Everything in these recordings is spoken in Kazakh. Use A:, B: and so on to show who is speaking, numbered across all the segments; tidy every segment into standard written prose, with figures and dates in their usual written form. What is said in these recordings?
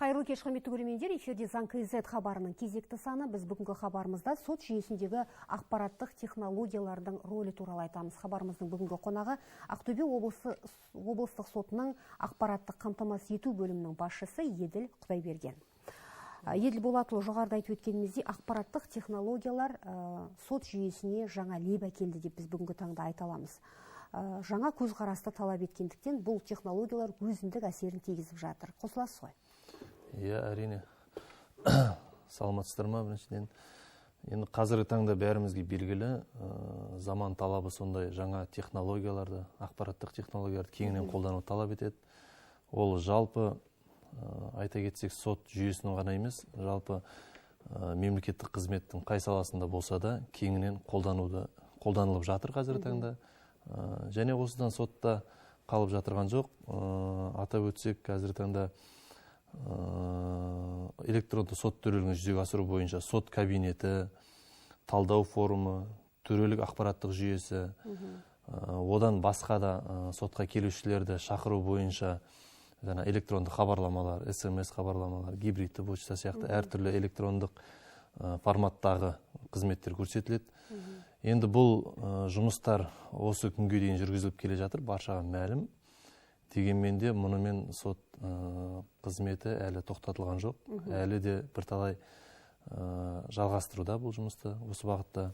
A: Қайырлы кеш, құрметті көрермендер, эфирде Заң KZ хабарының кезекті саны. Біз бүгінгі хабарымызда сот жүйесіндегі ақпараттық технологиялардың рөлі туралы айтамыз. Хабарымыздың бүгінгі қонағы Ақтөбе облысы облыстық сотының ақпараттық қамтамасыз ету бөлімінің басшысы Еділ Құдайберген. Еділ Болатұлы, жоғарыда айтып өткеніміздей, ақпараттық технологиялар сот жүйесіне жаңа леп әкелді деп біз бүгінгі таңда айта аламыз. Жаңа көзқарасты талап еткендіктен бұл технологиялар өзіндік әсерін тигізіп жатыр. Қосыласыз ғой?
B: Иә, әрине. Саламатсыздар ма, біріншіден. Енді қазіргі таңда бәрімізге белгілі, заман талабы сондай, жаңа технологияларды, ақпараттық технологияларды кеңінен қолдану талап етеді. Ол жалпы, айта кетсек, сот жүйесінің ғана емес, жалпы мемлекеттік қызметтің қай саласында болса да кеңінен қолданылып жатыр қазіргі таңда. Және осыдан сотта қалып жатырған жоқ. Атап өтсек, қазіргі таңда электронды сот төрелігін жүзеге асыру бойынша сот кабинеті, талдау форумы, төрелік ақпараттық жүйесі, одан басқа да сотқа келушілерді шақыру бойынша жаңа электронды хабарламалар, СМС хабарламалар, гибридті почта сияқты әртүрлі электрондық форматтағы қызметтер көрсетіледі. Енді бұл жұмыстар осы күнге дейін жүргізіліп келе жатыр, баршаға мәлім. Дегенмен де мұнымен сот қызметі әлі тоқтатылған жоқ. Әлі де бірталай жалғастыруда бұл жұмысты осы бағытта.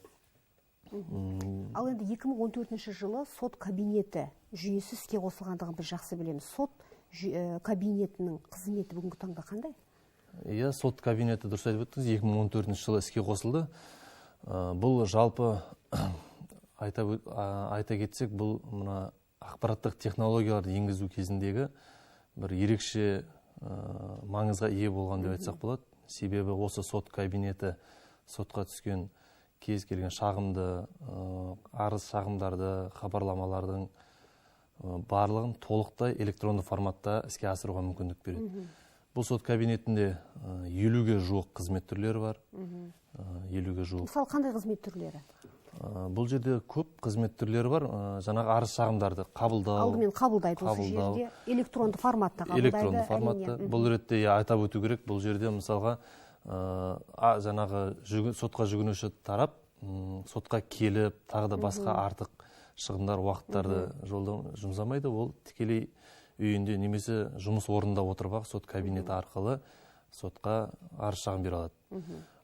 A: Ал енді 2014 жылы сот кабинеті жүйесі іске қосылғандығын біз жақсы білеміз. Сот кабинетінің қызметі бүгінгі таңда қандай?
B: Иә, сот кабинеті, дұрыс айтып өттіңіз, 2014 жылы іске қосылды. Бұл жалпы айта кетсек, бұл мына ақпараттық технологияларды енгізу кезіндегі бір ерекше маңызға ие болған деп айтсақ болады. Себебі осы сот кабинеті сотқа түскен кез келген шағымды, арыз шағымдарды, хабарламалардың барлығын толықтай электронды форматта іске асыруға мүмкіндік береді. Бұл сот кабинетінде 50-ге жуық қызмет түрлері бар. 50-ге жуық.
A: Мысалы, қандай қызмет түрлері?
B: Бұл жерде көп қызмет түрлері бар. Жаңағы арыз шағымдарды қабылдау.
A: Алдымен қабылдайды осы жерде, электронды форматта қабылдайды.
B: Электронды форматта. Бұл ретте айтап өту керек, бұл жерде мысалға жаңағы сотқа жүгінуші тарап сотқа келіп, тағы да басқа артық шығындар, уақыттарды жолда жұмсамайды. Ол тікелей үйінде немесе жұмыс орнында отырып ақ сот кабинеті арқылы сотқа арыз шағым бере алады.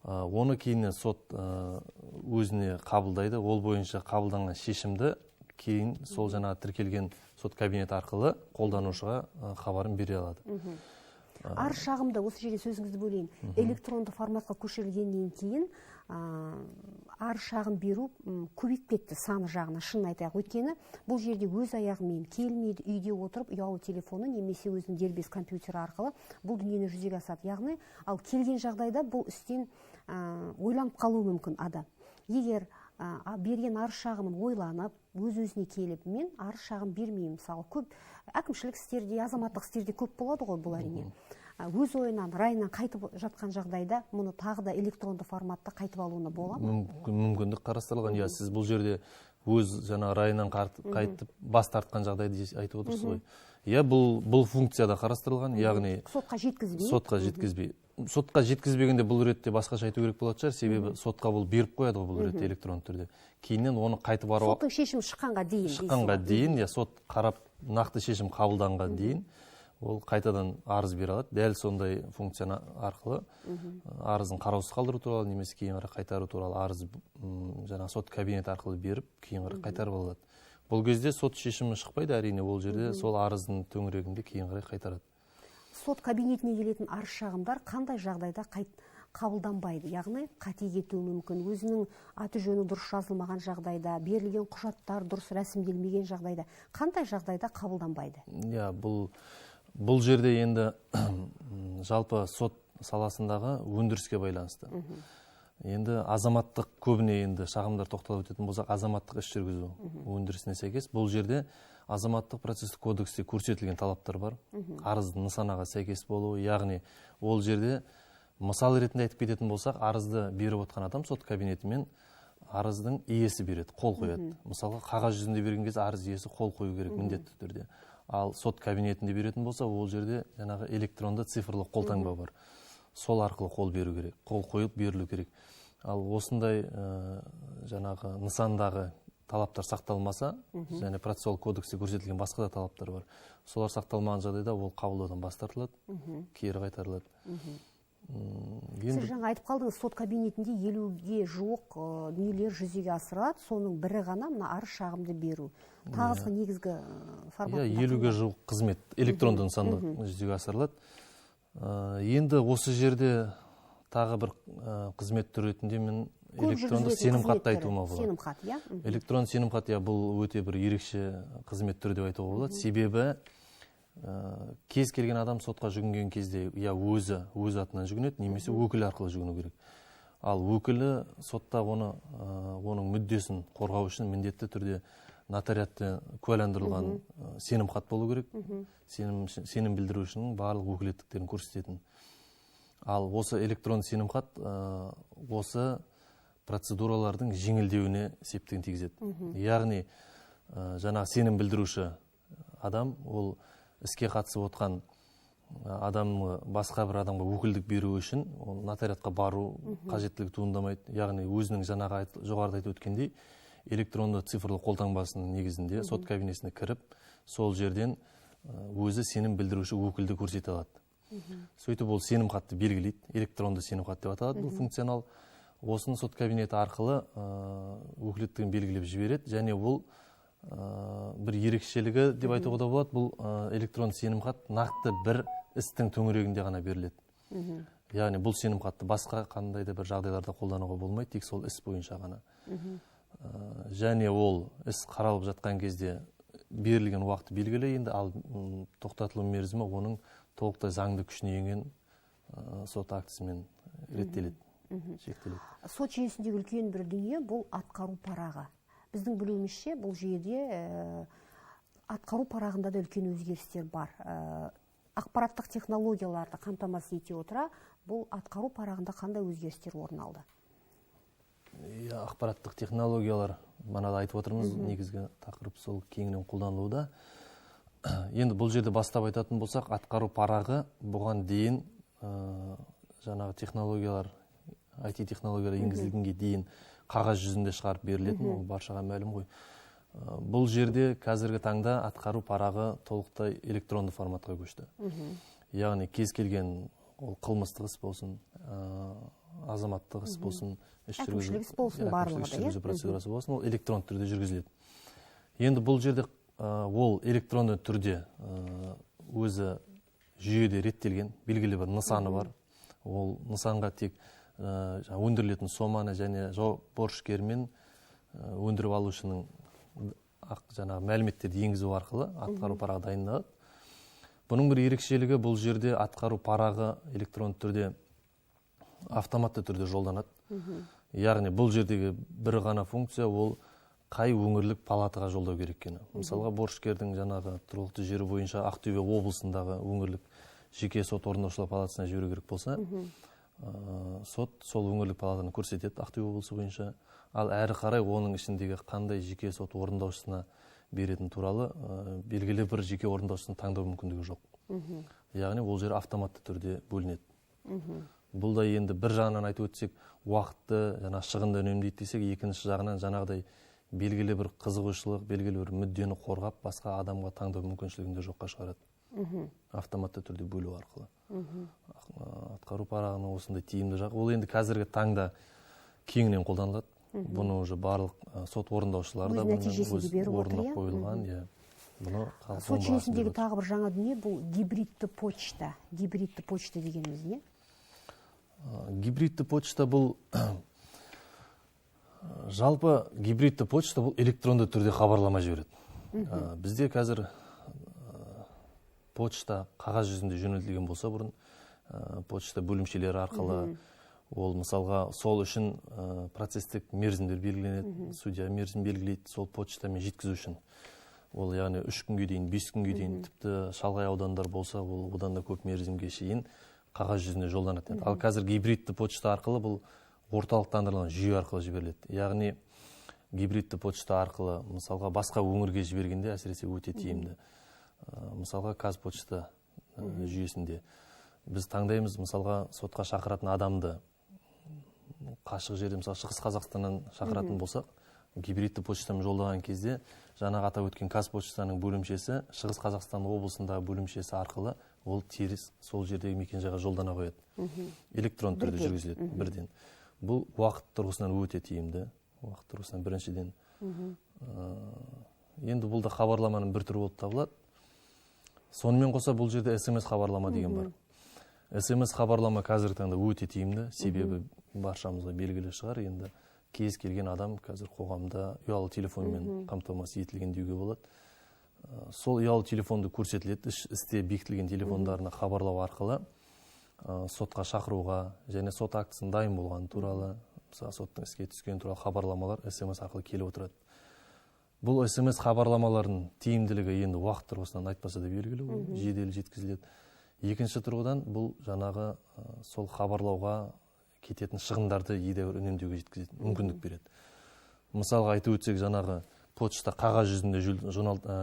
B: Оны кейіннен сот өзіне қабылдайды. Ол бойынша қабылданған шешімді кейін сол жаңа тіркелген сот кабинеті арқылы қолданушыға хабарын бере алады.
A: Арыз шағымды, осы жерде сөзіңізді бөлейін, электронды форматқа көшірілгеннен кейін арыз шағым беру көбейіп кетті саны жағынан, шынын айтайық. Өйткені бұл жерде өз аяғымен келмейді, үйде отырып ұялы телефоны немесе өзінің дербес компьютері арқылы бұл дүниені жүзеге асады. Яғни, ал келген жағдайда бұл істен ойланып қалуы мүмкін адам. Егер берген арыз шағымын ойланып, өз-өзіне келіп, мен арыз шағым бермеймін, мысалы, көп әкімшілік істерде, азаматтық істерде көп болады ғой бұл, әрине. Өз ойынан, райынан қайтып жатқан жағдайда мұны тағы да электронды форматта қайтып алуына бола ма?
B: Мүмкіндік қарастырылған. Иә, сіз бұл жерде өз жаңа райынан қайтып бас тартқан жағдайды айтып отырсыз ғой. Иә, бұл функция да қарастырылған, яғни
A: сотқа жеткізбей.
B: Сотқа жеткізбей. Сотқа жеткізбегенде бұл ретте басқаша айту керек болатын шығар, себебі сотқа бұл беріп қояды ғой бұл ретте электронды түрде. Кейіннен оны қайтып бару
A: соттың шешімі шыққанға дейін.
B: Шыққанға дейін, иә, сот қарап нақты шешім қабылданған дейін ол қайтадан арыз бере алады. Дәл сондай функцияны арқылы арызын қараусыз қалдыру туралы немесе кейін қарай қайтару туралы арыз жаңа сот кабинеті арқылы беріп, кейін қарай қайтарып алады. Бұл кезде сот шешімі шықпайды, әрине, ол жерде сол арыздың төңірегінде кейін қарай қайтарады.
A: Сот кабинетіне келетін арыз шағымдар қандай жағдайда қабылданбайды? Яғни қате кетуі мүмкін, өзінің аты жөні дұрыс жазылмаған жағдайда, берілген құжаттар дұрыс рәсімделмеген жағдайда, қандай жағдайда қабылданбайды?
B: Иә, бұл жерде енді жалпы сот саласындағы өндіріске байланысты. Енді азаматтық көбіне енді шағымдар тоқталып өтетін болсақ, азаматтық іс жүргізу өндірісіне сәйкес бұл жерде азаматтық процестік кодексте көрсетілген талаптар бар. Арыздың нысанаға сәйкес болуы, яғни ол жерде мысал ретінде айтып кететін болсақ, арызды беріп отқан адам сот кабинетімен арыздың иесі береді, қол қояды. Мысалға, қағаз жүзінде берген кезде арыз иесі қол қою керек міндетті түрде. Ал сот кабинетінде беретін болса, ол жерде жаңағы электронды цифрлы қолтаңба бар. Сол арқылы қол беру керек, қол қойып берілу керек. Ал осындай жаңағы нысандағы талаптар сақталмаса, және процессуал кодексте көрсетілген басқа да талаптар бар. Солар сақталмаған жағдайда ол қабылдаудан бас тартылады, кері қайтарылады.
A: Сіз жаңа айтып қалдыңыз, сот кабинетінде 50-ге жуық дүниелер жүзеге асырылады, соның бірі ғана мына арыз шағымды беру. Тағысы негізгі форматында.
B: 50-ге жуық қызмет электронды нысанда жүзеге асырылады. Енді осы жерде тағы бір қызмет түрі ретінде мен электронды сенімхатты айтуыма болады.
A: Сенімхат, иә.
B: Электронды сенімхат, иә, бұл өте бір ерекше қызмет түрі деп айтуға болады. Себебі кез келген адам сотқа жүгінген кезде я өзі өз атынан жүгінеді, немесе өкілі арқылы жүгіну керек. Ал өкілі сотта оның мүддесін қорғау үшін міндетті түрде нотариатты куәландырылған сенімхат болу керек. Сенім білдірушінің барлық өкілеттіктерін көрсететін. Ал осы электронды сенімхат осы процедуралардың жеңілдеуіне септігін тигізеді. Яғни жаңағы сенім білдіруші адам ол іске қатысып отқан адамы басқа бір адамға өкілдік беру үшін ол нотариатқа бару қажеттілігі туындамайды. Яғни өзінің жаңағы жоғарыда айтып өткендей электронды цифрлы қолтаңбасының негізінде сот кабинетіне кіріп, сол жерден өзі сенім білдіруші өкілді көрсете алады. Сөйтіп ол сенімхатты белгілейді, электронды сенімхат деп аталады бұл функционал. Осыны сот кабинеті арқылы өкілеттігін белгілеп жібереді, және ол бір ерекшелігі деп айтуға да болады, бұл электронды сенімхат нақты бір істің төңірегінде ғана беріледі. Яғни бұл сенімхатты басқа қандай да бір жағдайларда қолдануға болмайды, тек сол іс бойынша ғана. Және ол іс қаралып жатқан кезде берілген уақыты белгілі енді, ал тоқтатылу мерзімі оның толықтай заңды күшіне енген сот актісімен реттеледі, шектеледі.
A: Сот жүйесіндегі үлкен бір дүние бұл атқару парағы. Біздің білуімізше бұл жүйеде атқару парағында да үлкен өзгерістер бар. Ақпараттық технологияларды қамтамасыз ете отыра, бұл атқару парағында қандай өзгерістер орын алды?
B: Ақпараттық технологиялар, мана да айтып отырмыз, негізгі тақырып сол кеңінен қолданылуда. Енді бұл жерде бастап айтатын болсақ, атқару парағы бұған дейін жаңағы технологиялар, IT технологиялар енгізілгенге дейін қағаз жүзінде шығарып берілетін, ол баршаға мәлім ғой. Бұл жерде қазіргі таңда атқару парағы толықтай электронды форматқа көшті. Яғни кез келген ол қылмыстық іс болсын, азаматтық іс болсын,
A: әкімшілік іс болсын, барлығы да,
B: жүргізу процедурасы болсын, ол электронды түрде жүргізіледі. Енді бұл жерде ол электронды түрде өзі жүйеде реттелген белгілі бір нысаны бар. Ол нысанға тек өндірілетін соманы және борышкер мен өндіріп алушының жаңағы мәліметтерді енгізу арқылы атқару парағы дайындалады. Бұның бір ерекшелігі, бұл жерде атқару парағы электронды түрде автоматты түрде жолданады. Яғни бұл жердегі бір ғана функция ол қай өңірлік палатаға жолдау керек екені. Мысалға борышкердің жаңағы тұрғылықты жері бойынша Ақтөбе облысындағы өңірлік жеке сот орындаушылар палатасына жіберу керек болса, сот сол өңірлік палатаны көрсетеді Ақтөбе облысы бойынша. Ал әрі қарай оның ішіндегі қандай жеке сот орындаушысына беретін туралы белгілі бір жеке орындаушысын таңдау мүмкіндігі жоқ. Яғни ол жер автоматты түрде бөлінеді. Бұл да енді бір жағынан айтып өтсек, уақытты, жаңа шығынды үнемдейді десек, екінші жағынан жаңағыдай белгілі бір қызығушылық, белгілі бір мүддені қорғап, басқа адамға таңдау мүмкіншілігін де жоққа шығарады. Автоматты түрде бөлу арқылы. Атқару парағының осындай тиімді жағы. Ол енді қазіргі таңда кеңінен қолданылады. Бұны уже барлық сот орындаушылары да
A: өз
B: орнына қойылған. Бұны
A: сот жүйесіндегі тағы бір жаңа дүние бұл гибридті почта. Гибридті почта дегеніміз не?
B: Гибридті почта бұл жалпы гибридті почта бұл электронды түрде хабарлама жібереді. Бізде қазір почта қағаз жүзінде жөнелтілген болса бұрын почта бөлімшелері арқылы ол мысалға сол үшін процестік мерзімдер белгіленеді, судья мерзім белгілейді сол почтамен жеткізу үшін. Ол яғни 3 күнге дейін, 5 күнге дейін, тіпті шалғай аудандар болса, ол одан да көп мерзімге шейін қағаз жүзінде жолданады. Ал қазір гибридті почта арқылы бұл орталықтандырылған жүйе арқылы жіберіледі. Яғни гибридті почта арқылы мысалға басқа өңірге жібергенде әсіресе өте тиімді. Мысалға, Қазпочта жүйесінде біз таңдаймыз, мысалға, сотқа шақыратын адамды қашық жерде, мысалы, Шығыс Қазақстаннан шақыратын болсақ, гибридті почтамен жолдаған кезде жаңағы атап өткен Қазпочтаның бөлімшесі Шығыс Қазақстан облысындағы бөлімшесі арқылы ол теріс сол жердегі мекенжайға жолдана қояды. Электронды түрде жүргізіледі бірден. Бұл уақыт тұрғысынан өте тиімді. Уақыт тұрғысынан біріншіден. Енді бұл да хабарламаның бір түрі болып табылады. Сонымен қоса бұл жерде СМС хабарлама деген бар. СМС хабарлама қазіргі таңда өте тиімді, себебі баршамызға белгілі шығар, енді кез келген адам қазір қоғамда ұялы телефонмен қамтамасыз етілген деуге болады. Сол ұялы телефонды көрсетіледі, істе бекітілген телефондарына хабарлау арқылы сотқа шақыруға және сот актісінің дайын болғаны туралы, мысалы, соттың іске түскені туралы хабарламалар СМС арқылы келіп отырады. Бұл СМС хабарламалардың тиімділігі енді уақыт тұрғысынан айтпаса да белгілі, ол жедел жеткізіледі. Екінші тұрғыдан бұл жаңағы сол хабарлауға кететін шығындарды едәуір үнемдеуге жеткізетін мүмкіндік береді. Мысалға айтып өтсек, жаңағы почта қағаз жүзінде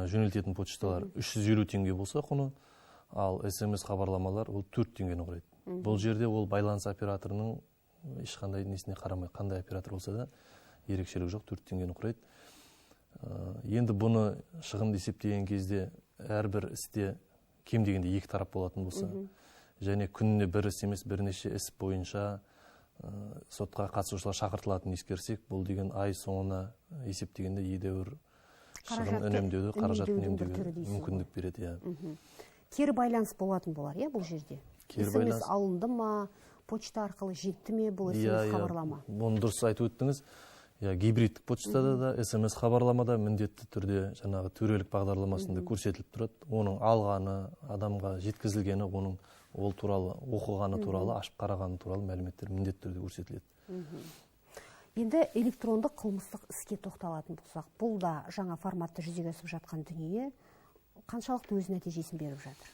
B: жөнелтетін почталар 350 теңге болса құны, ал СМС хабарламалар ол 4 теңгені құрайды. Бұл жерде ол байланыс операторының ешқандай несіне қарамай, қандай оператор болса да ерекшелік жоқ, 4 теңгені құрайды. Енді бұны шығынды есептеген кезде әрбір істе кем дегенде екі тарап болатын болса, және күніне бір іс емес бірнеше іс бойынша сотқа қатысушылар шақыртылатынын ескерсек, бұл деген ай соңына есептегенде едәуір шығын үнемдеуді, қаражат үнемдеуге мүмкіндік береді.
A: Кері байланыс болатын болар, иә, бұл жерде? СМС алынды ма, почта арқылы жетті ме бұл СМС хабарлама?
B: Бұны дұрыс айтып өттіңіз. Гибридтік почтада да, СМС хабарламада міндетті түрде жаңағы төрелік бағдарламасында көрсетіліп тұрады. Оның алғаны, адамға жеткізілгені, оның ол туралы оқығаны туралы, ашып қарағаны туралы мәліметтер міндетті түрде көрсетіледі.
A: Енді электрондық қылмыстық іске тоқталатын болсақ, бұл да жаңа форматта жүзеге асып жатқан дүние, қаншалықты өз нәтижесін беріп жатыр?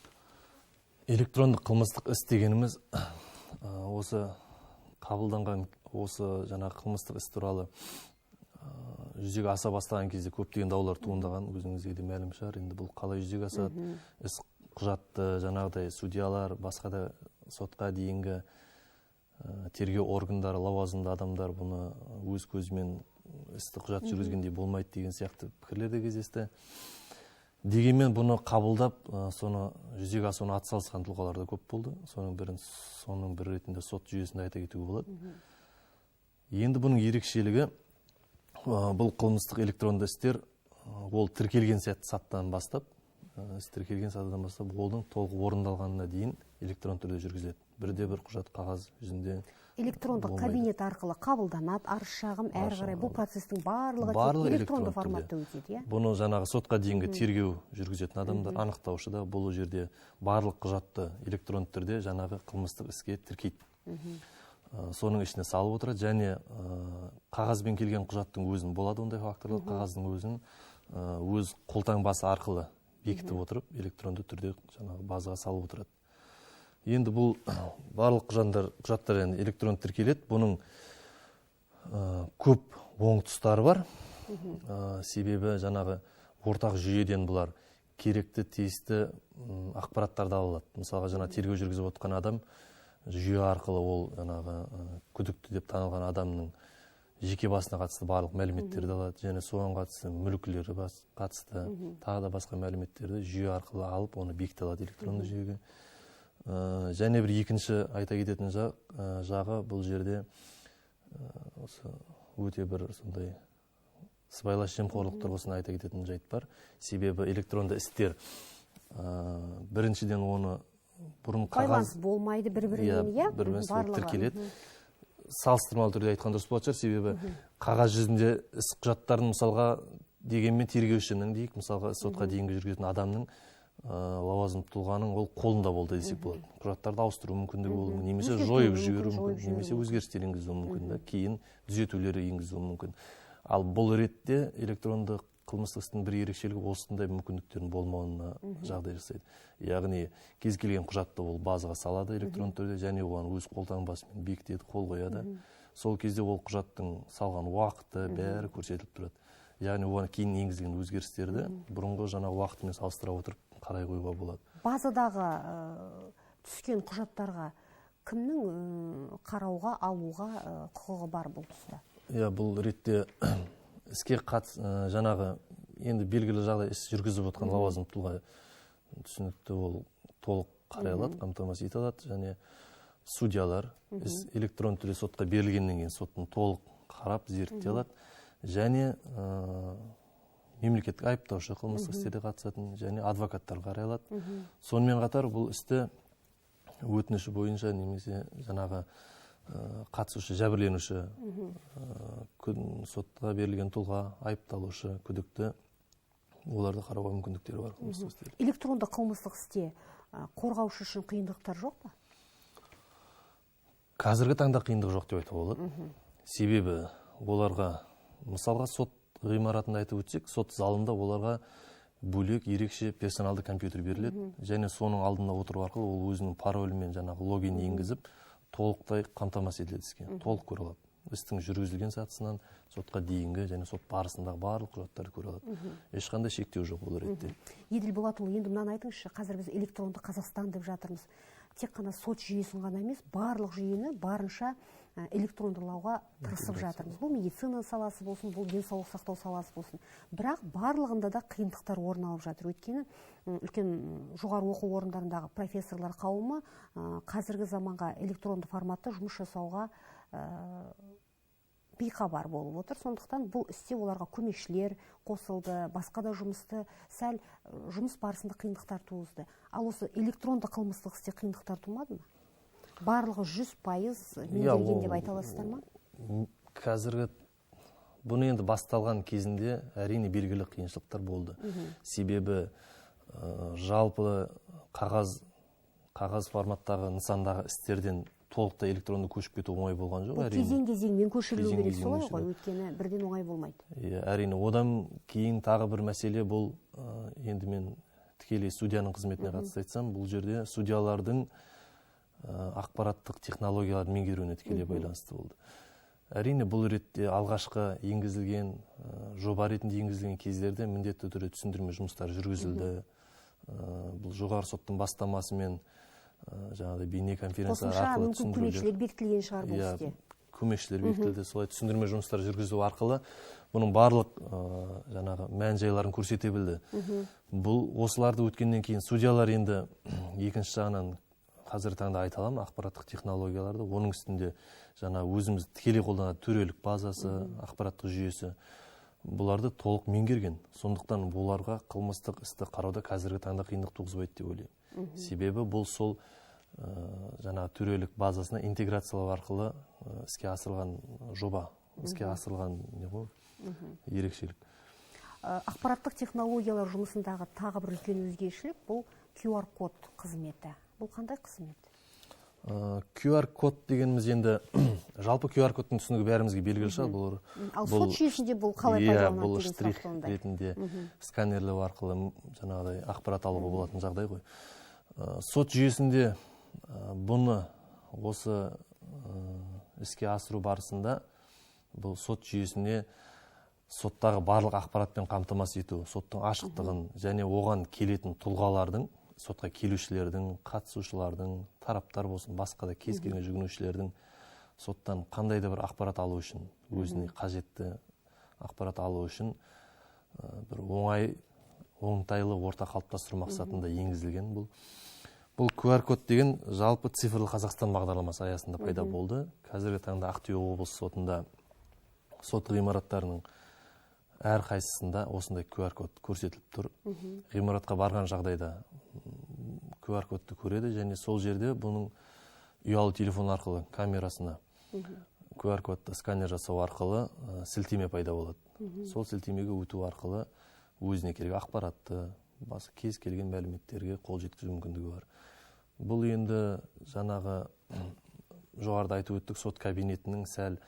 B: Электрондық қылмыстық іс дегеніміз осы қабылданған осы жаңағы қылмыстық іс туралы жүзеге аса бастаған кезде көптеген даулар туындаған, өзіңізге де мәлім шығар. Енді бұл қалай жүзеге асады? Іс құжатты жаңағыдай судьялар, басқа да сотқа дейінгі тергеу органдары, лауазымды адамдар бұны өз көзімен істі құжат жүргізгендей болмайды деген сияқты пікірлер де кездесті. Дегенмен бұны қабылдап, соны жүзеге асыруына атсалысқан тұлғалар да көп болды. Соның бір ретінде сот жүйесінде айта кетуге болады. Енді бұның ерекшелігі, бұл қылмыстық электронды істер, ол тіркелген сәттен бастап, іс тіркелген сәттен бастап, олдың толық орындалғанына дейін электронды түрде жүргізіледі. Бірде бір құжат қағаз жүзінде
A: электрондық кабинет арқылы қабылданады, арыз шағым әрі қарай бұл процестің барлығы электронды форматта өтеді.
B: Бұны жаңағы сотқа дейінгі тергеу жүргізетін адамдар, анықтаушы да бұл жерде барлық құжатты электронды түрде жаңағы қылмыстық іске тіркейді. Соның ішіне салып отырады және қағазбен келген құжаттың өзін болады ондай факторлар, қағаздың өзін өз қолтаңбасы арқылы бекітіп отырып, электронды түрде жаңағы базаға салып отырады. Енді бұл барлық құжаттар енді электронды тіркеледі. Бұның көп оң тұстары бар. Себебі жаңағы ортақ жүйеден бұлар керекті, тиісті ақпараттарды ала алады. Мысалға, жаңа тергеу жүргізіп отқан адам жүйе арқылы ол жаңағы күдікті деп танылған адамның жеке басына қатысты барлық мәліметтерді алады және соған қатысты мүлкілері қатысты тағы да басқа мәліметтерді жүйе арқылы алып, оны бекіте алады электронды жүйеге. Және бір екінші айта кететін жағы бұл жерде осы өте бір сондай сыбайлас жемқорлық тұрғысынан айта кететін жайт бар. Себебі электронды істер біріншіден оны бұрын қағаз
A: байланыс болмайды бір-бірімен, иә,
B: бір-бірімен тіркеледі. Салыстырмалы түрде айтқан дұрыс болатын шығар, себебі қағаз жүзінде іс құжаттарын мысалға дегенмен тергеушінің дейік, мысалға сотқа дейінгі жүргізетін адамның лауазымды тұлғаның ол қолында болды десек болады. Құжаттарды ауыстыру мүмкіндігі болуы мүмкін, немесе жойып жіберу мүмкін, немесе өзгерістер енгізу мүмкін, кейін түзетулер енгізу мүмкін. Ал бұл ретте электронды қылмыстық істің бір ерекшелігі осындай мүмкіндіктердің болмауына жағдай жасайды. Яғни кез келген құжатты ол базаға салады электронды түрде және оған өз қолтаңбасымен бекітеді, қол қояды. Сол кезде ол құжаттың салған уақыты бәрі көрсетіліп тұрады. Яғни оған кейін енгізілген өзгерістерді бұрынғы жаңағы уақытымен салыстыра отырып қарай қоюға болады.
A: Базадағы түскен құжаттарға кімнің қарауға, алуға құқығы бар бұл тұста?
B: Иә, бұл ретте іске жаңағы енді белгілі жағдай іс жүргізіп отқан лауазымды тұлға түсінікті, ол толық қарай алады, қамтамасыз ете алады. Және судьялар іс электронды түрде сотқа берілгеннен кейін соттың толық қарап зерттей алады. Және мемлекеттік айыптаушы қылмыстық істерде қатысатын және адвокаттар қарай алады. Сонымен қатар бұл істі өтініші бойынша немесе жаңағы қатысушы, жәбірленуші, сотқа берілген тұлға, айыпталушы, күдікті, оларды қарауға мүмкіндіктері бар қылмыстық істе.
A: Электронды қылмыстық істе қорғаушы үшін қиындықтар жоқ па?
B: Қазіргі таңда қиындық жоқ деп айтуға болады. Себебі оларға, мысалға, сот ғимаратында айтып өтсек, сот залында оларға бөлек ерекше персоналды компьютер беріледі. Және соның алдында отыру арқылы ол өзінің паролімен жаңағы логин енгізіп, толықтай қамтамасыз етіледі іске, толық көре алады. Істің жүргізілген сатысынан сотқа дейінгі және сот барысындағы барлық құжаттарды көре алады. Ешқандай шектеу жоқ ол ретте.
A: Еділ Болатұлы, енді мынаны айтыңызшы, қазір біз электронды Қазақстан деп жатырмыз. Тек қана сот жүйесін ғана емес, барлық жүйені барынша электрондылауға тырысып жатырмыз. Бұл медицина саласы болсын, бұл денсаулық сақтау саласы болсын. Бірақ барлығында да қиындықтар орын алып жатыр. Өйткені үлкен жоғары оқу орындарындағы профессорлар қауымы қазіргі заманға электронды форматта жұмыс жасауға бейхабар болып отыр. Сондықтан бұл істе оларға көмекшілер қосылды, басқа да жұмысты сәл жұмыс барысында қиындықтар туғызды. Ал осы электронды қылмыстық істе қиындықтар тумады ма? Барлығы 100% меңгерген деп айта аласыздар ма?
B: Қазіргі бұны енді басталған кезінде әрине белгілі қиыншылықтар болды. Себебі жалпы қағаз форматтағы нысандағы істерден толықтай электронды көшіп кету оңай болған жоқ.
A: Бұл кезең-кезеңмен көшірілу керек солай ғой, өйткені бірден оңай болмайды.
B: Әрине, одан кейін тағы бір мәселе бұл, енді мен тікелей судьяның қызметіне қатысты айтсам, бұл жерде судьялардың ақпараттық технологияларды меңгеруіне тікелей байланысты болды. Әрине, бұл ретте алғашқы енгізілген, жоба ретінде енгізілген кездерде міндетті түрде түсіндірме жұмыстары жүргізілді. Бұл жоғары соттың бастамасымен жаңағыдай бейнеконференция арқылы
A: түсіндірулер. Көмекшілер бекітілген шығар бұл істе.
B: Көмекшілер бекітілді, солай түсіндірме жұмыстары жүргізу арқылы бұның барлық жаңағы мән-жайларын көрсете білді. Бұл осыларды өткеннен кейін судьялар енді екінші жағынан қазіргі таңда айта аламын, ақпараттық технологияларды, оның үстінде жаңа өзіміз тікелей қолданатын төрелік базасы, ақпараттық жүйесі, бұларды толық меңгерген. Сондықтан бұларға қылмыстық істі қарауда қазіргі таңда қиындық туғызбайды деп ойлаймын. Себебі бұл сол жаңа төрелік базасына интеграциялау арқылы іске асырылған жоба, іске асырылған не ғой, ерекшелік.
A: Ақпараттық технологиялар жұмысындағы тағы бір үлкен өзгешелік бұл QR-код қызметі. Бұл қандай қызмет?
B: QR-код дегеніміз енді жалпы QR-кодтың түсінігі бәрімізге белгілі шығар. Бұл,
A: ал сот жүйесінде бұл қалай пайдаланады?
B: Бұл штрих ретінде сканерлеу арқылы жаңағыдай ақпарат алуға болатын жағдай ғой. Сот жүйесінде бұны осы іске асыру барысында бұл сот жүйесіне соттағы барлық ақпаратпен қамтамасыз ету, соттың ашықтығын және оған келетін тұлғалардың, сотқа келушілердің, қатысушылардың, тараптар болсын, басқа да кез келген жүгінушілердің соттан қандай да бір ақпарат алу үшін, өзіне қажетті ақпарат алу үшін бір оңай, оңтайлы орта қалыптастыру мақсатында енгізілген бұл. Бұл QR-код деген жалпы цифрлы Қазақстан бағдарламасы аясында пайда болды. Қазіргі таңда Ақтөбе облысы сотында сот ғимараттарының әрқайсысында осындай QR-код көрсетіліп тұр. Ғимаратқа барған жағдайда QR-кодты көреді және сол жерде бұның ұялы телефон арқылы камерасына QR-кодты сканер жасау арқылы сілтеме пайда болады. Сол сілтемеге өту арқылы өзіне керек ақпаратты, кез келген мәліметтерге қол жеткізу мүмкіндігі бар. Бұл енді жаңағы жоғарыда айтып өттік, сот кабинетінің сәл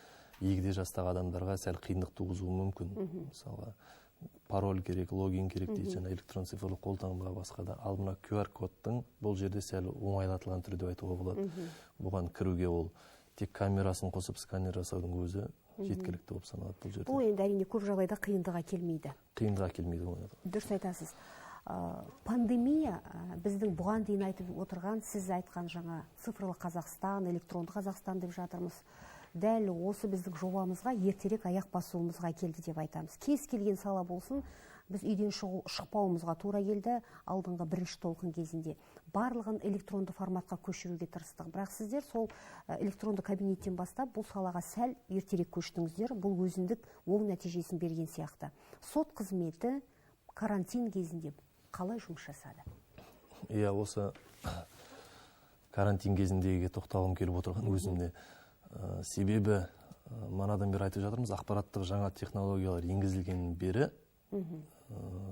B: егде жастағы адамдарға сәл қиындық туғызуы мүмкін. Мысалға, пароль керек, логин керек дейді, жаңа электрон цифрлық қолтаңба басқа да. Ал мына QR-кодтың бұл жерде сәл оңайлатылған түрі деп айтуға болады. Бұған кіруге ол тек камерасын қосып сканер жасаудың өзі жеткілікті болып саналады бұл жерде.
A: Бұл енді әрине көп жағдайда қиындыға келмейді.
B: Қиындыға келмейді ғой.
A: Дұрыс айтасыз. Пандемия біздің бұған дейін айтып отырған, сіз айтқан жаңа цифрлы Қазақстан, электронды Қазақстан деп жатырмыз. Дәл осы біздің жобамызға ертерек аяқ басуымызға келді деп айтамыз. Кез келген сала болсын, біз үйден шықпауымызға тура келді алдыңғы бірінші толқын кезінде. Барлығын электронды форматқа көшіруге тырыстық. Бірақ сіздер сол электронды кабинеттен бастап бұл салаға сәл ертерек көштіңіздер. Бұл өзіндік оң нәтижесін берген сияқты. Сот қызметі карантин кезінде қалай жұмыс жасады?
B: Иә, осы карантин кезіндегіге тоқталғым келіп отырған өзімде. Себебі манадан бері айтып жатырмыз, ақпараттық жаңа технологиялар енгізілгеннен бері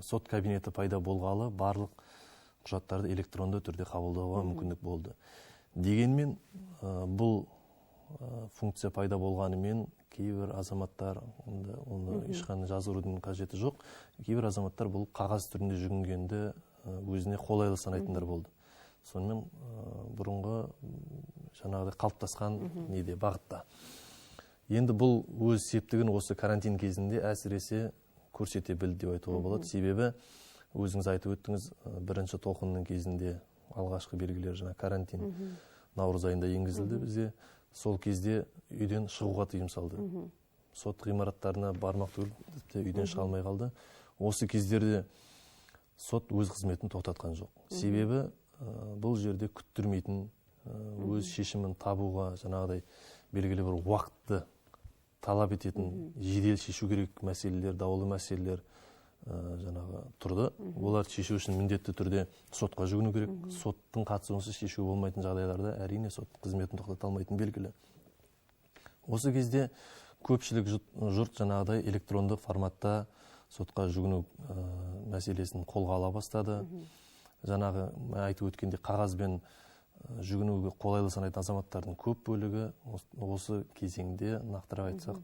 B: сот кабинеті пайда болғалы барлық құжаттарды электронды түрде қабылдауға мүмкіндік болды. Дегенмен бұл функция пайда болғанымен кейбір азаматтар, оны ешқандай жазырудың қажеті жоқ, кейбір азаматтар бұл қағаз түрінде жүгінгенді өзіне қолайлы санайтындар болды. Сонымен бұрынғы жаңағыдай қалыптасқан неде бағытта. Енді бұл өз септігін осы карантин кезінде әсіресе көрсете білді деп айтуға болады. Себебі өзіңіз айтып өттіңіз, бірінші толқынның кезінде алғашқы белгілер жаңа карантин наурыз айында енгізілді бізде. Сол кезде үйден шығуға тыйым салды. Сот ғимараттарына бармақ түгіл, тіпті үйден шыға алмай қалды. Осы кездерде сот өз қызметін тоқтатқан жоқ. Себебі бұл жерде күттірмейтін, өз шешімін табуға жаңағыдай белгілі бір уақытты талап ететін, жедел шешу керек мәселелер, даулы мәселелер жаңағы тұрды. Оларды шешу үшін міндетті түрде сотқа жүгіну керек. Соттың қатысуынсыз шешу болмайтын жағдайларда әрине сот қызметін тоқтата алмайтын белгілі. Осы кезде көпшілік жұрт жаңағыдай электронды форматта сотқа жүгіну мәселесін қолға ала бастады. Жаңағы айтып өткендей, қағазбен жүгінуге қолайлы санайтын азаматтардың көп бөлігі осы кезеңде, нақтырақ айтсақ,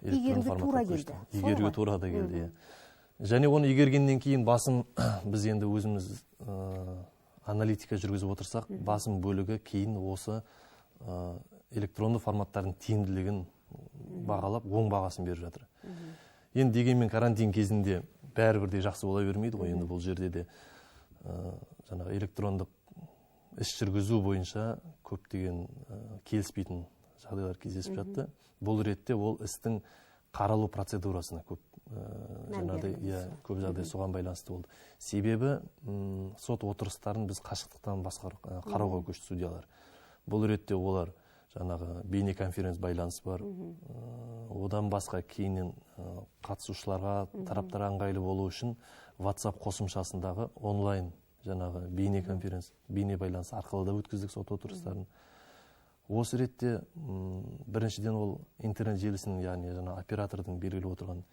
B: электронды форматқа көшті. Игеруге тура да келді. Және оны игергеннен кейін басым біз енді өзіміз аналитика жүргізіп отырсақ, басым бөлігі кейін осы электронды форматтардың тиімділігін бағалап, оң бағасын беріп жатыр. Енді дегенмен карантин кезінде бәрібір де жақсы бола бермейді ғой. Енді бұл жерде де жаңағы электрондық іс жүргізу бойынша көптеген келіспейтін жағдайлар кездесіп жатты. Бұл ретте ол істің қаралу процедурасына көп көп жағдай соған байланысты болды. Себебі сот отырыстарын біз қашықтықтан қарауға көшті судьялар. Бұл ретте олар жаңағы бейнеконференц байланыс бар. Одан басқа кейіннен қатысушыларға, тараптарға ыңғайлы болу үшін WhatsApp қосымшасындағы онлайн жаңағы бейнеконференц, бейнебайланыс арқылы да өткіздік сот отырыстарын. Осы ретте біріншіден ол интернет желісінің, яғни жаңа оператордың белгілі отырған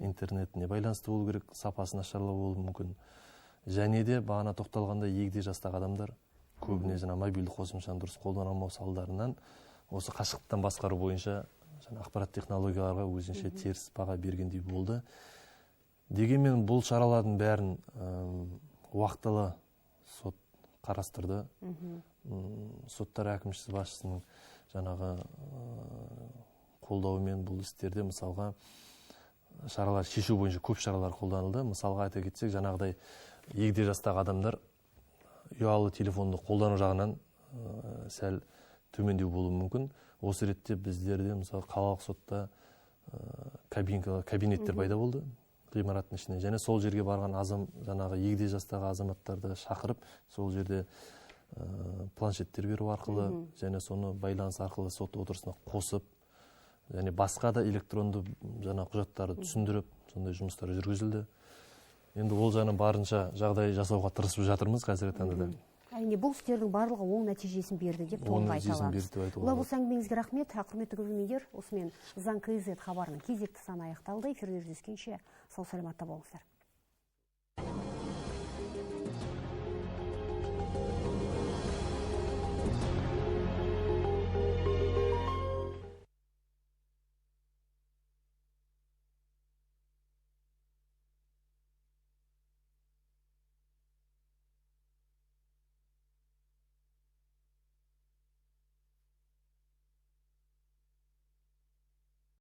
B: интернетіне байланысты болу керек, сапасы нашарлау болуы мүмкін. Және де бағана тоқталғанда егде жастағы адамдар көбіне жаңа мобильді қосымшаны дұрыс қолдана алмау салдарынан осы қашықтықтан басқару бойынша жаңа ақпарат технологияларға өзінше теріс баға бергендей болды. Дегенмен бұл шаралардың бәрін уақтылы сот қарастырды. Соттар әкімшісі басшысының жаңағы қолдауымен бұл істерде мысалға шаралар шешу бойынша көп шаралар қолданылды. Мысалға айта кетсек, жаңағыдай егде жастағы адамдар ұялы телефонды қолдану жағынан сәл төмендеу болуы мүмкін. Осы ретте біздерде мысалы қалалық сотта кабинеттер пайда болды ғимараттың ішінде. Және сол жерге барған жаңағы егде жастағы азаматтарды шақырып, сол жерде планшеттер беру арқылы және соны байланыс арқылы сот отырысына қосып, және басқа да электронды жаңа құжаттарды түсіндіріп, сондай жұмыстар жүргізілді. Енді ол жағынан барынша жағдай жасауға тырысып жатырмыз қазіргі таңда да.
A: Әрине, бұл істердің барлығы оң нәтижесін берді деп толық айта аламыз. Олай болса, әңгімеңізге рахмет. Құрметті көрермендер, осымен Заң KZ хабарының кезекті саны аяқталды. Эфирде жүздескенше сау саламатта болыңыздар.